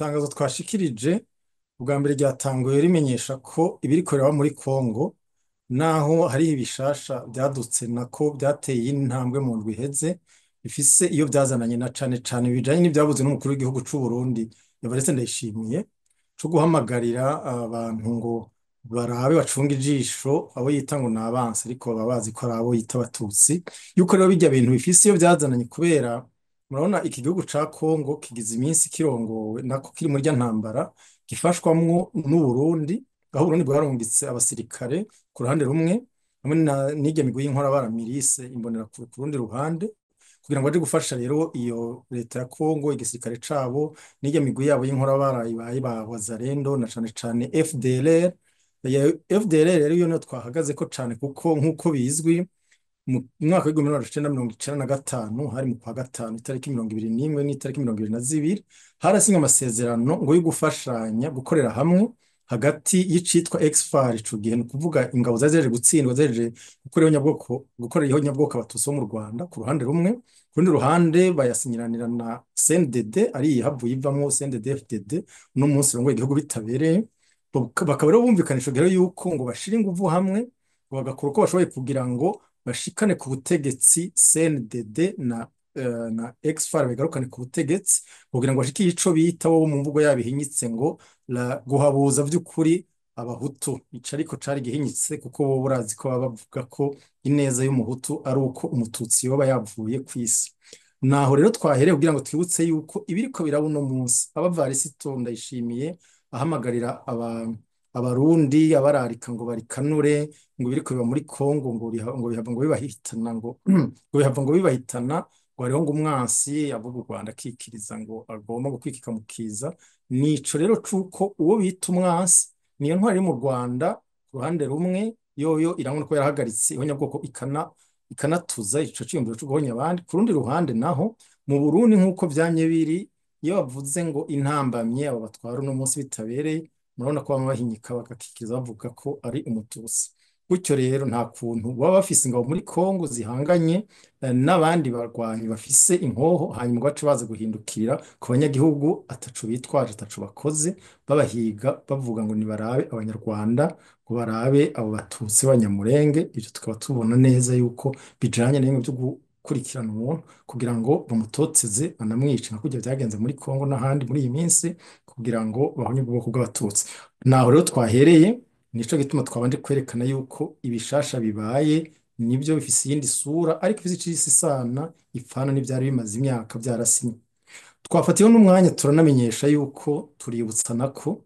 Itangazo twashikirije ubwa mbere ryatanguye rimenyesha ko ibiriko biraba muri Kongo, naho hariho ibishasha vyadutse nako vyateye intambwe mu ndwi iheze, bifise iyo vyazananye na cane cane bijanye n'ivyavuze n'umukuru w'igihugu c'u Burundi Evariste Ndayishimiye, co guhamagarira abantu ngo barabe bacunge ijisho abo yita ngo n'abansi, ariko baba bazi ko ari abo yita abatutsi, yuko rero birya bintu bifise iyo vyazananye kubera murabona iki gihugu ca Kongo kigize iminsi kirongowe nako kiri muri rya ntambara gifashwamwo n'u Burundi, aho Uburundi bwarungitse abasirikare ku ruhande rumwe hamwe n'irya migwi y'inkorabara mirise imbonerakure ku rundi ruhande, kugira ngo baje gufasha rero iyo leta ya Kongo igisirikare cabo n'irya migwi yabo y'inkorabara ibaye ba Wazalendo na cane cane FDLR. Ya FDLR rero iyo niyo twahagazeko cane, kuko nk'uko bizwi mu mwaka w'1995 hari mu kwa gatanu itariki 21 n'itariki 22 harasinywe amasezerano ngo yo gufashanya gukorera hamwe hagati y'icitwa ex-FAR ico gihe, ni ukuvuga ingabo zari zihejeje gutsindwa zihejeje gukorera ihonyabwoko abatutsi bo mu Rwanda ku ruhande rumwe, ku rundi ruhande bayasinyiranira na CNDD ari ihavuye ivamwo CNDD FDD uno munsi irongoye igihugu bitabereye. Bakaba rero bumvikanisha rero yuko ngo bashira inguvu hamwe ngo bagakora uko bashoboye kugira ngo bashikane ku butegetsi CNDD na ex-FAR bagarukane ku butegetsi kugira ngo bashike ico bita bo mu mvugo yabo ihinyitse ngo guhabuza vy'ukuri abahutu. Ico ariko cari gihinyitse kuko bo burazi ko baba bavuga ko ineza y'umuhutu ari uko umututsi yoba yavuye kw'isi. Naho rero twahereye kugira ngo twibutse yuko ibiriko biraba uno munsi abavarisito Ndayishimiye ahamagarira abarundi abararika ngo barikanure ngo ibiriko biba muri Kongo ngo ngo bihava ngo bibahitana ngo ngo bihava ngo bibahitana ngo hariho ngo umwansi avuga u Rwanda akikiriza ngo agomba gukwikika mukiza. Nico rero cuko uwo bita umwansi niyo ntwari iri mu Rwanda ku ruhande rumwe yoyo irabona ko yarahagaritse ihonyabwoko ikanatuza ico ciyumviro co guhonya abandi, ku rundi ruhande naho mu Burundi nk'uko vyamye biri iyo bavuze ngo intambamye abo batwara uno munsi bitabereye, murabona ko bama bahinyika bagakikiza bavuga ko ari umututsi. Gutyo rero nta kuntu baba bafise ingabo muri Kongo zihanganye n'abandi barwanyi bafise inkoho, hanyuma ngo bace baza guhindukirira ku banyagihugu ataco bitwaje ataco bakoze, babahiga bavuga ngo nibarabe abanyarwanda ngo barabe abo batutsi b'abanyamurenge. Ivyo tukaba tubona neza yuko bijanye n'ibintu vyo gukurikirana umuntu kugira ngo bamutoteze banamwice nka kurya vyagenze muri Kongo n'ahandi muri iyi minsi kugira ngo bahonye ubwoko bw'abatutsi. Naho rero twahereye, nico gituma twabanje kwerekana yuko ibishasha bibaye nibyo bifise iyindi sura, ariko ifise icisi isana ipfana n'ivyari bimaze imyaka vyarasinye. Twafatiyeho n'umwanya turanamenyesha yuko tuributsana ko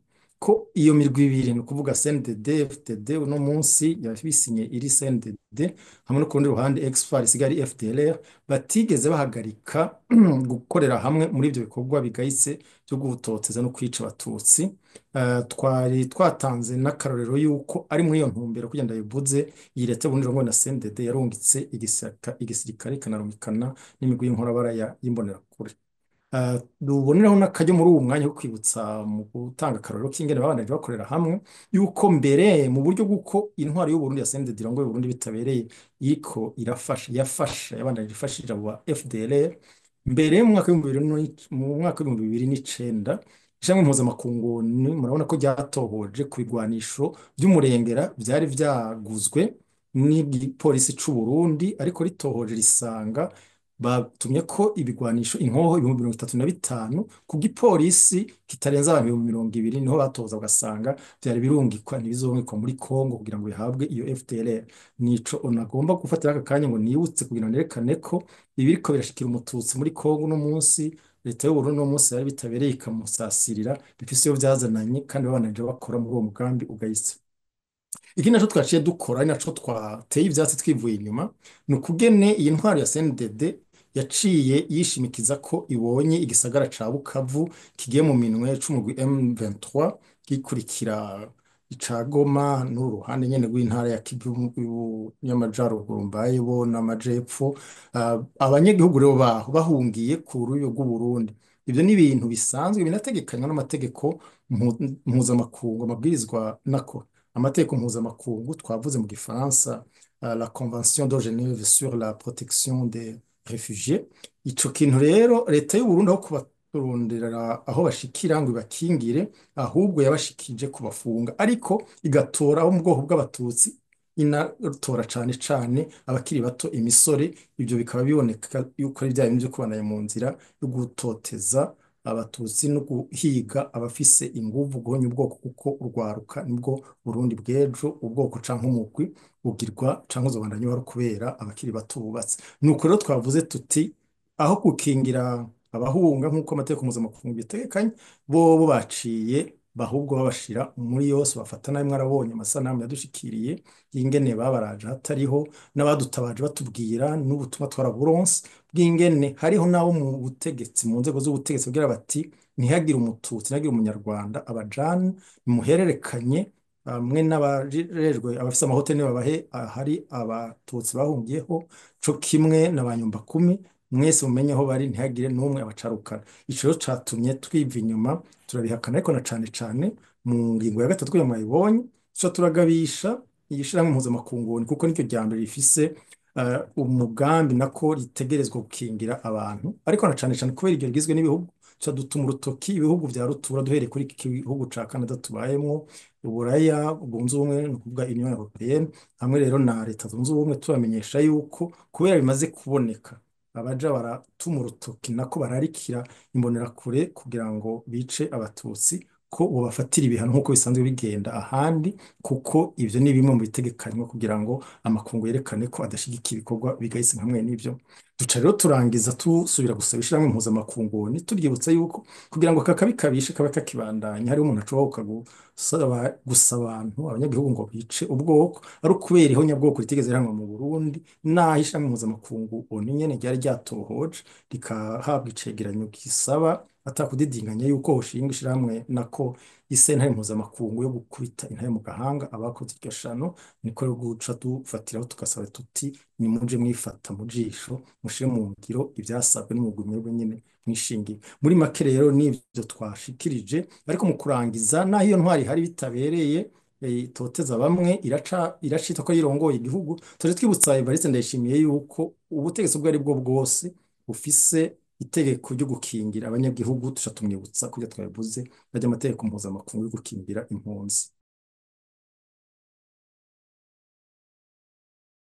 iyo mirwi ibiri, ni ukuvuga CNDD FDD uno munsi yabisinye iri CNDD hamwe no ku rundi ruhande ex-FAR isigaye ari FDLR, batigeze bahagarika gukorera hamwe muri ivyo bikorwa bigayitse vyo gutoteza no kwica abatutsi. Twari twatanze n'akarorero yuko ari muri iyo ntumbero kugira ndabivuze, iyi leta y'Uburundi irongowe na CNDD yarungitse igisirikare ikanarungikana n'imigwi y'inkorabara y'imbonerakure. Duboneraho n'akaryo muri uwu mwanya wo kwibutsa mu gutanga akarorero k'ingene babandanije bakorera hamwe, yuko mbere mu buryo bw'uko intwaro y'Uburundi ya CNDD irongoye Uburundi bitabereye iriko irafasha yafasha yabandanije ifashije abo ba FDLR mbere mu mwaka w'2009 ishami mpuzamakungu murabona ko ryatohoje ku bigwanisho vy'umurengera vyari vyaguzwe n'igipolisi c'u Burundi, ariko ritohoje risanga batumye ko ibigwanisho inkoho 35,000 ku gipolisi kitarenze abantu 20,000, niho batoza bagasanga vyari birungikwa ntibizorungikwa muri Kongo kugira ngo bihabwe iyo FDLR. Nico onagomba gufatira aka kanya ngo nibutse kugira ngo nerekane ko ibiriko birashikira umututsi muri Kongo uno munsi leta y'u Burundi uno munsi yari bitabereye ikamusasirira bifise iyo vyazananye kandi babandanije bakora muri uwo mugambi ugayitse. Ikindi naco twaciye dukora ari naco twateye ivyatsi twivuye inyuma, ni ukugene iyi ntwaro ya CNDD yaciye yishimikiza ko ibonye igisagara ca Bukavu kigiye mu minwe c'umugwi M23 gikurikira ica Goma n'uru ruhande nyene rw'intara ya Kivu y'amajaruguru mbaye bo n'amajepfo. Abanyagihugu rero baho bahungiye ku rubibe rw'u Burundi. Ivyo ni ibintu bisanzwe binategekanywa n'amategeko mpuzamakungu, amabwirizwa nako amategeko mpuzamakungu twavuze mu gifaransa la Convention de Genève sur la protection des réfugiés. Ico kintu rero leta y'u Burundi aho Kurondera aho bashikira ngo ibakingire, ahubwo yabashikije kubafunga, ariko igatora abo mu bwoko bw'Abatutsi, inatora cane cane abakiri bato, imisore. Ibyo bikaba biboneka yuko ari bya bindi byo kubandanya mu nzira yo gutoteza Abatutsi no guhiga abafise inguvu, guhonya ubwoko, kuko urwaruka nibwo Burundi bw'ejo. Ubwoko canke umugwi ugirwa canke uzobandanya uhari kubera abakiri bato bubatse. Nuko rero twavuze tuti aho gukingira abahunga nk'uko amategeko mpuzamakungu bitegekanye, bobo baciye bahubwo babashira muri yose, bafata nabi. Mwarabonye amasanamu yadushikiriye y'ingene babaraje hatariho n'abadutabaje batubwira, n'ubutumwa twaraburonse bw'ingene hariho n'abo mu butegetsi, mu nzego z'ubutegetsi, kugira bati ntihagire Umututsi, ntihagire Umunyarwanda abajana, nimuhererekanye bamwe n'abajejwe abafise amahoteli babahe ahari Abatutsi bahungiyeho, co kimwe na ba nyumbakumi, mwese mumenye aho bari, ntihagire n'umwe abacarukana. Ico rero catumye twiva inyuma turabihakana, ariko na cane cane mu ngingo ya gatatu kugira mwayibonye, tuca turagabisha ishirahamwe mpuzamakungu, kuko niryo rya mbere rifise umugambi, nako ritegerezwa gukingira abantu, ariko na cane cane kubera iryo rigizwe n'ibihugu, tuca dutuma urutoki ibihugu vya rutura, duhereye kuri iki gihugu ca Canada tubayemwo, Uburaya bwunze ubumwe, ni ukuvuga Union Européenne, hamwe rero na Leta Zunze Ubumwe, tubamenyesha yuko kubera bimaze kuboneka abaja baratuma urutoki, nako bararikira imbonerakure kugira ngo bice Abatutsi, ko bobafatira ibihano nk'uko bisanzwe bigenda ahandi, kuko ivyo ni bimwe mu bitegekanywa kugira ngo amakungu yerekane ko adashigikiye ibikorwa bigayitse nka mwene ivyo. Duca rero turangiza tusubira gusaba ishirahamwe mpuzamakungu, turyibutsa yuko kugira ngo kakabi kabishe kaba kakibandanya, hariho umuntu ashobora gusaba gusa abantu, abanyagihugu, ngo bice ubwoko ari ukubera ihonyabwoko ritigeze rihanwa mu Burundi, naho ishirahamwe mpuzamakungu ONU nyene ryari ryatohoje rikahabwa icegeranyo gisaba atakudidinganya yuko hoshinga ishirahamwe, nako isentare mpuzamakungu yo gukubita intare mu gahanga abakoze iryo shano. Niko rero guca dufatiraho tugasaba tuti nimuje mwifata mu jisho, mushire mu ngiro ivyasabwe n'umugwi mwebwe nyene mwishingiye. Muri make rero nivyo twashikirije, ariko mu kurangiza, naho iyo ntwari ihari bitabereye, itoteza bamwe, iraca iracita ko yirongoye igihugu, tuje twibutsa Evariste Ndayishimiye yuko ubutegetsi ubwo ari bwo bwose bufise itegeko ryo gukingira abanyagihugu. Tuca tumwibutsa kurya twabivuze, ajya amategeko mpuzamakungu yo gukingira impunzi.